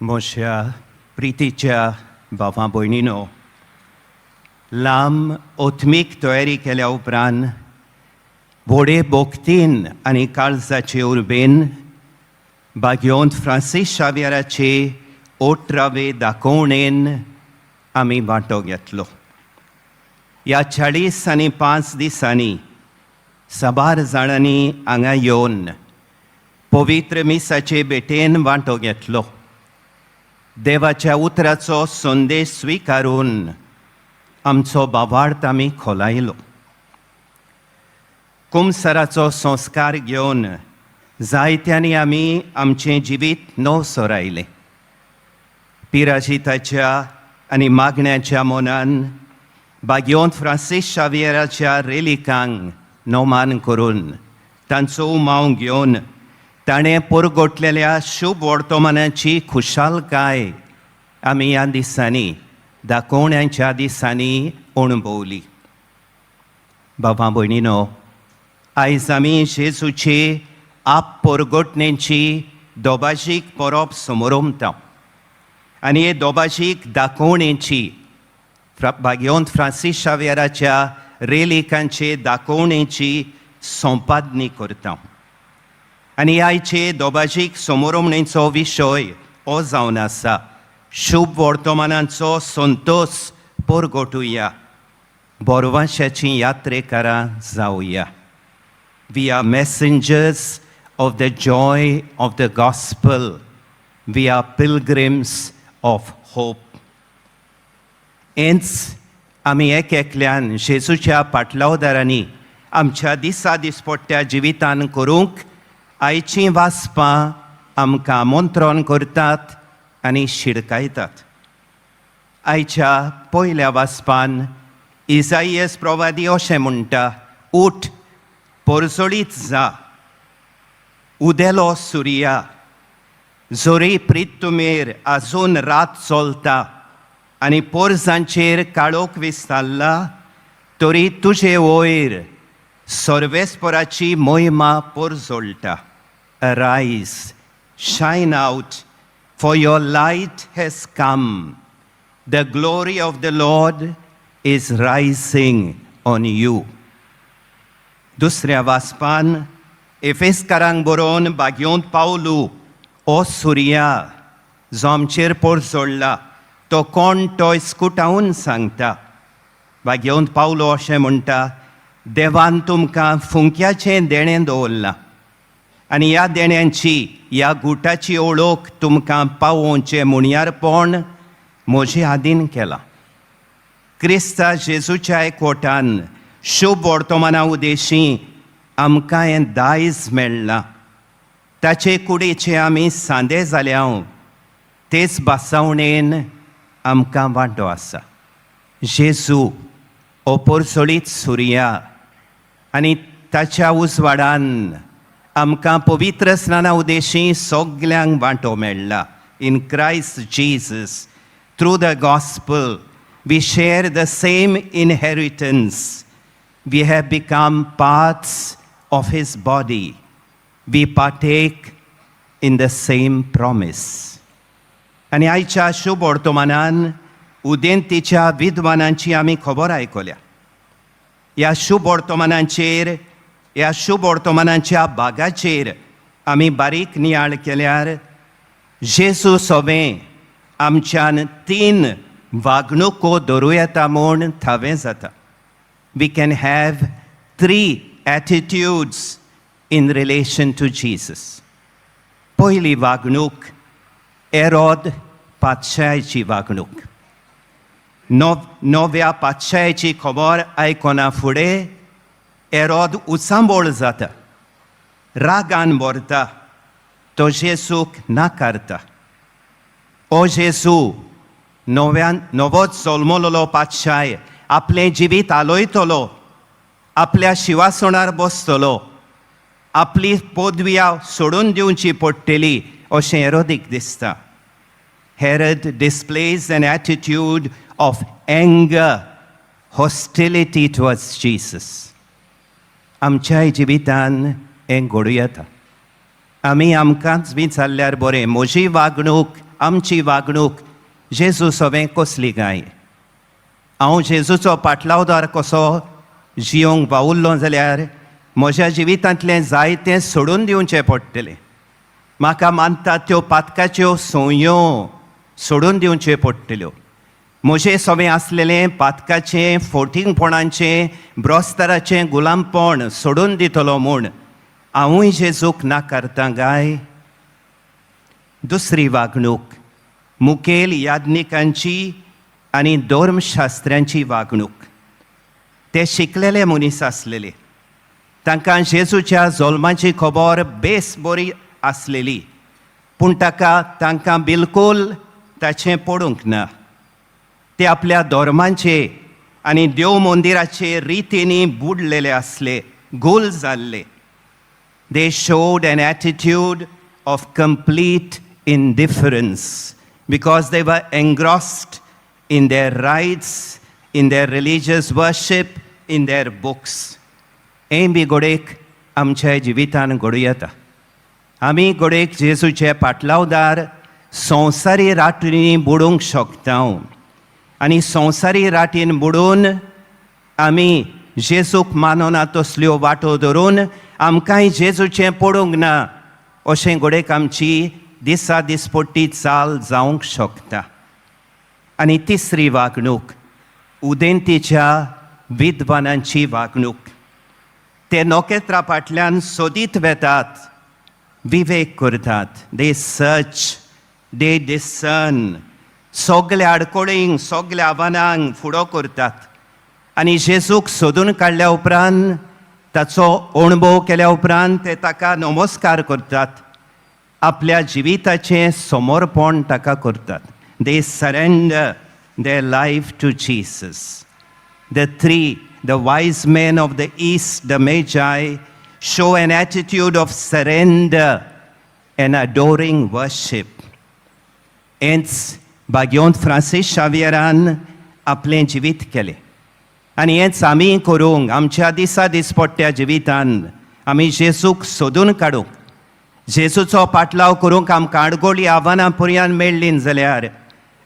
म्हज्या प्रितीच्या भावा भयणीनो, लांब आत्मीक तयारी केल्या उपरांत व्हडे भक्तीन आनी काळजाचे उर्बेन भाग्यवंत फ्रांसीस शावियराचे 18वे दाखोवणेन आमी वांटो घेतलो. ह्या 45 दिसांनी साबार जाणांनी हांगा येवन पवित्र मिसाचे भेटेन वांटो घेतलो. देवाच्या उतराचो संदेश स्विकारून आमचो भावार्थ आमी खोलायलो. कुमसराचो संस्कार घेवन जायत्यांनी आमी आमचें जिवीत नव सरायलें. पिराजिताच्या आनी मागण्याच्या मनान भाग्यवंत फ्रांसीस शावियराच्या रेलिकांक नोमान करून, तांचो उमाव घेवन, ताणें परगटलेल्या शुभ वर्तमानाची खुशालकाय आमी ह्या दिसांनी, दाखोवण्यांच्या दिसांनी अणभवली. बाबा भयणीनो, आयज आमी जेजूची आप परगटणेची दोबाजीक परब समोरमता आनी हे दोबाजीक दाखोवणेची, भाग्यवंत फ्रांसीस शावियराच्या रेलिकांचे दाखोवणेची संपादनी करता. आनी आयचे दोबाजीक समोरमणेचो विशय हो जावन आसा, शुभ वर्तमानाचो Santosh परगटुया, बोरवाशाची यात्रेकारां जावया. We are messengers of the joy of the gospel. We are pilgrims of hope. हेंच आमी एक एकल्यान जेजूच्या पाटलावदारांनी आमच्या दिसा दिसपट्ट्या जिवितान करूंक आयचीं वाचपां आमकां आमंत्रण करतात आनी शिडकायतात. आयच्या पयल्या वाचपान इजाइयस प्रवादी अशें म्हणटा, "उठ, परजळीत जा, उदेलो सुर्या. जरी प्रितुमेर अजून रात चलता आनी पोरजांचेर काळोख विस्तारला, तरी तुजे वयर सर्वेस्पराची मोहिमा परजळटा." Arise, shine out, for your light has come. The glory of the Lord is rising on you. दुसऱ्या वाचपान एफेस्कारांक बरोवन भाग्यवंत पावलू ओ सुर्या जो आमचेर परजळ्ळा तो कोण तो स्कुटावन सांगता. भाग्यवंत पावलो अशें म्हणटा, देवान तुमकां फुंक्याचें देणें दवरलां आनी ह्या देण्यांची, ह्या गुटाची ओळख तुमकां पावोवचें मुणयारपण म्हजे आदीन केलां. क्रिस्ता जेजूच्या एकवटान शुभ वर्तमाना उदेशी आमकां हें दायज मेळ्ळां. ताचे कुडीचे आमी सांदे जाल्या, तेच भासावणेन आमकां वांटो आसा. जेजू हो परजळीत सुर्या आनी ताच्या उजवाडान आमकां पवित्र स्नाना उदेशी सगल्यांक वांटो मेळ्ळा. In Christ Jesus, through the gospel, we share the same inheritance. We have become parts of his body. We partake in the same promise. आनी आयच्या शुभ वर्तमानान उदेंतीच्या विद्वानांची आमी खबर आयकल्या. ह्या शुभ वर्तमानांचेर, ह्या शुभ वर्तमानाच्या भागाचेर आमी बारीक नियाळ केल्यार जेजू सोबें आमच्यान तीन वागणुको धरूं येता म्हूण थावें जाता. We can have three attitudes in relation to Jesus. पयली वागणूक एरोद पातशायाची वागणूक. नव्या पातशायाची खबर आयकना फुडें एरोद उचांबळ जाता, रागान भरता, तो जेजूक नाकारता. ओ जेजू नव्यान नवोच जल्मलोलो पातशाय आपलें जिवीत आलयतलो, आपल्या शिवासणार बसतलो, आपली पदवी सोडून दिवची पडटली अशें एरोदीक दिसता. Herod displays an attitude of anger, hostility towards Jesus. आमच्याय जिवितान हें घडूं येता. आमी आमकांच विचारल्यार बरें, म्हजी वागणूक आमची वागणूक जेजू सवें कसली काय? हांव जेजूचो पाटलावदार कसो जियोंक वावुरलो जाल्यार म्हज्या जिवितांतलें जायतें सोडून दिवचें पडटलें. म्हाका मानतात त्यो पातकाच्यो संवयो सोडून दिवच्यो पडटल्यो. म्हजें सवें आसलेलें पातकाचें, फोटिंगपणाचें, ब्रोस्ताराचें गुलामपण सोडून दितलो म्हूण हांवूय जेजूक नाकारतां काय? दुसरी वागणूक, मुखेल याज्ञिकांची आनी धर्मशास्त्र्यांची वागणूक. ते शिकलेले मनीस आसलेले. तांकां जेजूच्या जल्माची खबर बेस बरी आसलेली, पूण ताका तांकां बिलकूल ताचें पडूंक ना. ते आपल्या धर्मांचे आनी देव मंदिराचे रितींनी बुडलेले आसले, गोल जाल्ले. They showed an attitude of complete indifference because they were engrossed in their rites, in their religious worship, in their books. हें बी घडयेक आमच्या जिवितान घडूं येता. आमी घडयेक जेजूचे पाटलावदार संवसारी राटींनी बुडूंक शकता आनी संवसारी राटीन बुडून आमी जेजूक मानना तसल्यो वाटो धरून आमकांय जेजूचें पडूंक ना अशें घडयेक आमची दिसा दिसपट्टी चाल जावंक शकता. आनी तिसरी वागणूक, उदेंतीच्या विद्वानांची वागणूक. ते नखेत्रा फाटल्यान सोदीत वेतात, विवेक करतात. They search, they discern. सगल्या आडकोळींक, सगल्या आव्हानांक फुडो करतात आनी जेजूक सोदून काडल्या उपरांत, ताचो अणभव केल्या उपरांत ते ताका नमस्कार करतात, आपल्या जिविताचें समर्पण ताका करतात. They surrender their life to Jesus. The three, the wise men of the East, the Magi, show an attitude of surrender and adoring worship. हेंच भाग्यवंत फ्रांसीस शावियरान आपलें जिवीत केलें आनी हेंच आमी करूंक. आमच्या दिसा दिसपट्ट्या जिवितान आमी जेजूक सोदून काडूंक, जेजूचो पाटलाव करूंक आमकां आडगोळी, आव्हानां पर्यान मेळ्ळीं जाल्यार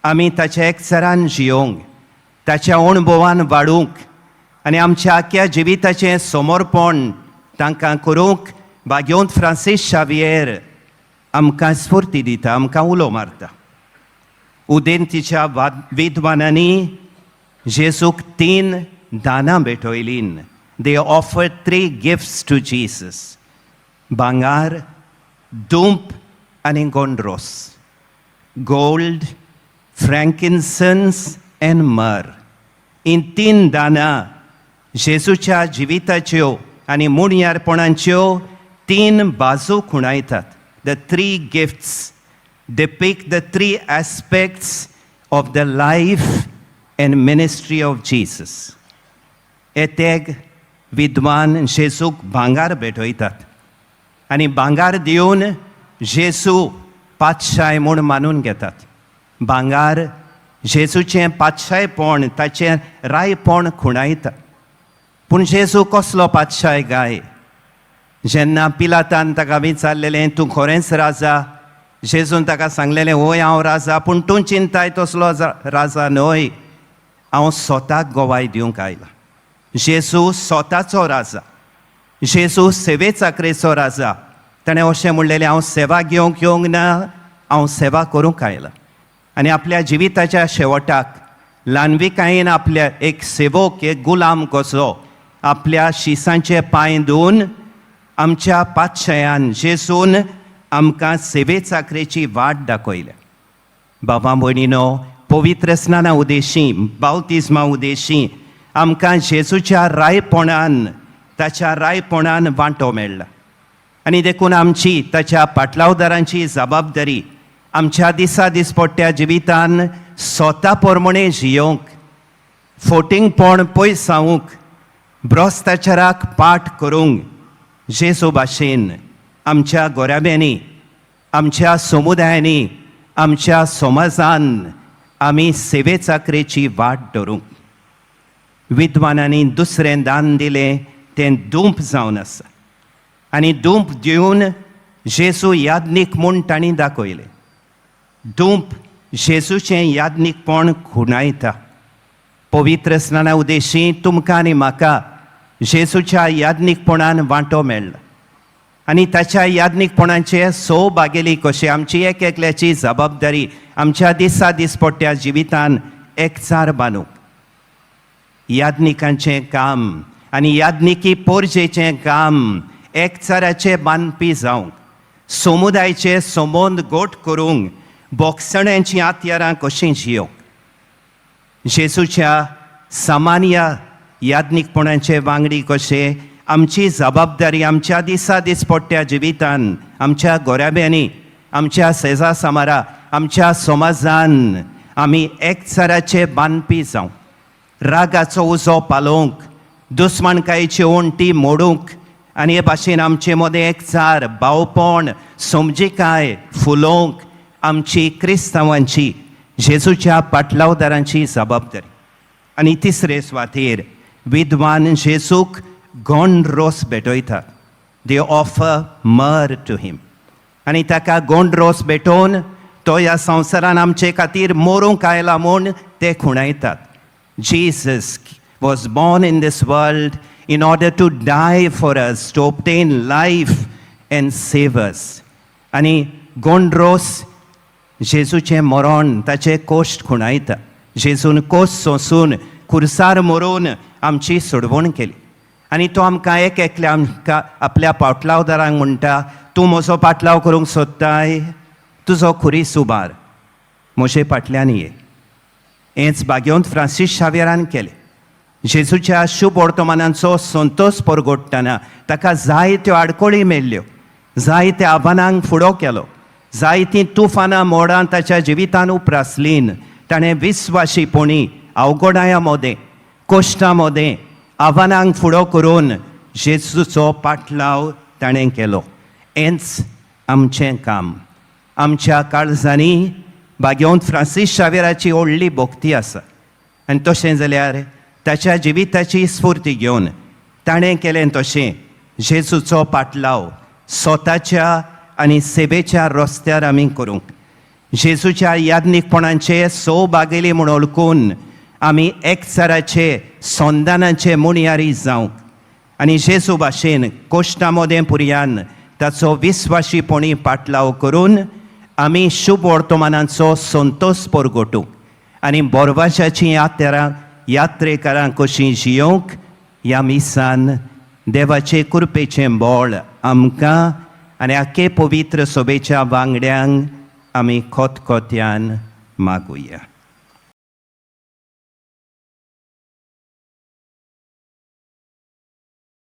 आमी ताच्या एकचारान जियोंक, ताच्या अणभवान वाडूंक आनी आमच्या आख्या जिविताचें समर्पण तांकां करूंक भाग्यवंत फ्रांसीस शावियर आमकां स्फूर्ती दिता, आमकां उलो मारता. उदेंतीच्या विद्वानांनी जेजूक तीन दानां भेटयलीं. They offer three gifts to Jesus: भांगार, धूप आनी गोंड्रोस, गोल्ड, फ्रँकिन्सन्स एंड मर. हीं तीन दानां जेजूच्या जिविताच्यो आनी मुणयारपणाच्यो तीन बाजू खुणायतात. The three gifts depict the three aspects of the life and ministry of Jesus. हे तेग विद्वान जेजूक भांगार भेटयतात आनी भांगार दिवन जेजू पातशाय म्हूण मानून घेतात. भांगार जेजूचें पातशायपण, ताचें रायपण खुणायता. पूण जेजू कसलो पातशाय गाय? जेन्ना पिलातान ताका विचारलेलें, "तूं खरेंच राजा?" जेजून ताका सांगलेलें, "वय, हांव राजा, पूण तूं चिंताय तसलो राजा न्हय. हांव स्वताक गवाय दिवंक आयला." जेजू स्वताचो राजा, जेजू सेवे चाकरेचो राजा. ताणें अशें म्हणलेलें, "हांव सेवा घेवंक येवंक ना, हांव सेवा करूंक आयला." आनी आपल्या जिविताच्या शेवटाक ल्हानविकायेन आपल्या एक सेवक, एक गुलाम कसो आपल्या शिसांचे पांय धुवन आमच्या पातशयान जेजून आमकां सेवे चाकरेची वाट दाखयल्या. बाबा भयणीनो, पवित्र स्नाना उदेशी, बावतिज्मा उदेशी आमकां जेजूच्या रायपणान, ताच्या रायपणान वांटो मेळ्ळा आनी देखून आमची ताच्या पाटलावदारांची जबाबदारी आमच्या दिसा दिसपट्ट्या जिवितान स्वता प्रमाणे जियोवंक, फोटिंगपण पयस जावंक, भ्रश्टाचाराक पाठ करूंक, जेजू भाशेन आमच्या गोराब्यांनी, आमच्या समुदायांनी, आमच्या समाजान आमी सेवे चाकरेची वाट धरूंक. विद्वानांनी दुसरें दान दिलें तें धूप जावन आसा आनी धूप दिवन जेजू याज्ञीक म्हूण तांणी दाखयलें. धूप जेजूचें याज्ञीकपण खुणायता. पवित्र स्नाना उद्देशी तुमकां आनी म्हाका जेजूच्या याज्ञीकपणान वांटो मेळ्ळा आनी ताच्या याज्ञीकपणाचे सो बागेली कशी आमची एक एकल्याची जबाबदारी आमच्या दिसा दिसपट्ट्या जिवितान एकचार बांदूंक. याज्ञिकांचें काम आनी याज्ञिकी पोरजेचें काम एकचाराचें बांदपी जावंक, समुदायचे संबंद गोट करूंक, बोगसण्यांचीं हत्यारां कशीं जियोंक. जेजूच्या सामान्य याज्ञीकपणाचे वांगडी कशे आमची जबाबदारी आमच्या दिसा दिसपट्ट्या जिवितान, आमच्या गोराब्यांनी, आमच्या शेजा सामारा, आमच्या समाजान आमी एकचाराचे बांदपी जावं, रागाचो उजो पालोवंक, दुस्मानकायेची वण्टी मोडूंक आनी हे भाशेन आमचे मदें एकचार, भावपण, समजिकाय फुलोवंक आमची क्रिस्तांवांची, जेजूच्या पाटलावदारांची जबाबदारी. आनी तिसरे सुवातेर विद्वान जेजूक गोंड रोस भेटयतात. They offer myrrh to him. आनी ताका गोंड रोस भेटोवन तो ह्या संवसारान आमचे खातीर मरूंक आयला म्हूण ते खुणायतात. Jesus was born in this world in order to die for us, to obtain life and save us. आनी गोंड्रोस जेजूचें मरण, ताचे कोश्ट खुणायता. जेजून कोश्ट सोंसून खुर्सार मरून आमची सोडवण केली आनी तो आमकां एक एकल्या आमकां आपल्या पाटलावदारांक म्हणटा, तूं म्हजो पाटलाव करूंक सोदताय, तुजो खुरीस उबार, म्हजे फाटल्यान ये. हेंच भाग्यवंत फ्रांसीस शाव्येरान केलें. जेजूच्या शुभ वर्तमानांचो संतोश परगटतना ताका जायत्यो आडखळी मेळ्ळ्यो, जायत्या आव्हानांक फुडो केलो, जायतीं तुफानां मोडां ताच्या जिवितान उप्रासलीं. ताणें विस्वाशीपणी अवघडाया मदें, कश्टां मदें, आव्हानांक फुडो करून जेजूचो पाटलाव ताणें केलो. हेंच आमचें काम. आमच्या काळजांनी भाग्यवंत फ्रांसीस शावेराची व्हडली भक्ती आसा आनी तशें जाल्यार ताच्या जिविताची स्फूर्ती घेवन ताणें केलें तशें जेजूचो पाटलाव स्वताच्या आनी सेवेच्या रस्त्यार आमी करूंक, जेजूच्या याज्ञीकपणाचे सो बागेली म्हूण वळखून आमी एकचाराचे संदानाचे मुणयारी जावंक आनी जेजू भाशेन कोश्टा मदें पुरयान ताचो विस्वाशीपणी पाटलाव करून आमी शुभ वर्तमानाचो संतोश परगटूंक आनी बोरवाशाची यात्रा यात्रेकारां कशीं जियोवंक ह्या मिसान देवाचे कृपेचें बळ आमकां आनी आखे पवित्र सोबेच्या वांगड्यांक आमी खोतखोत्यान मागुया.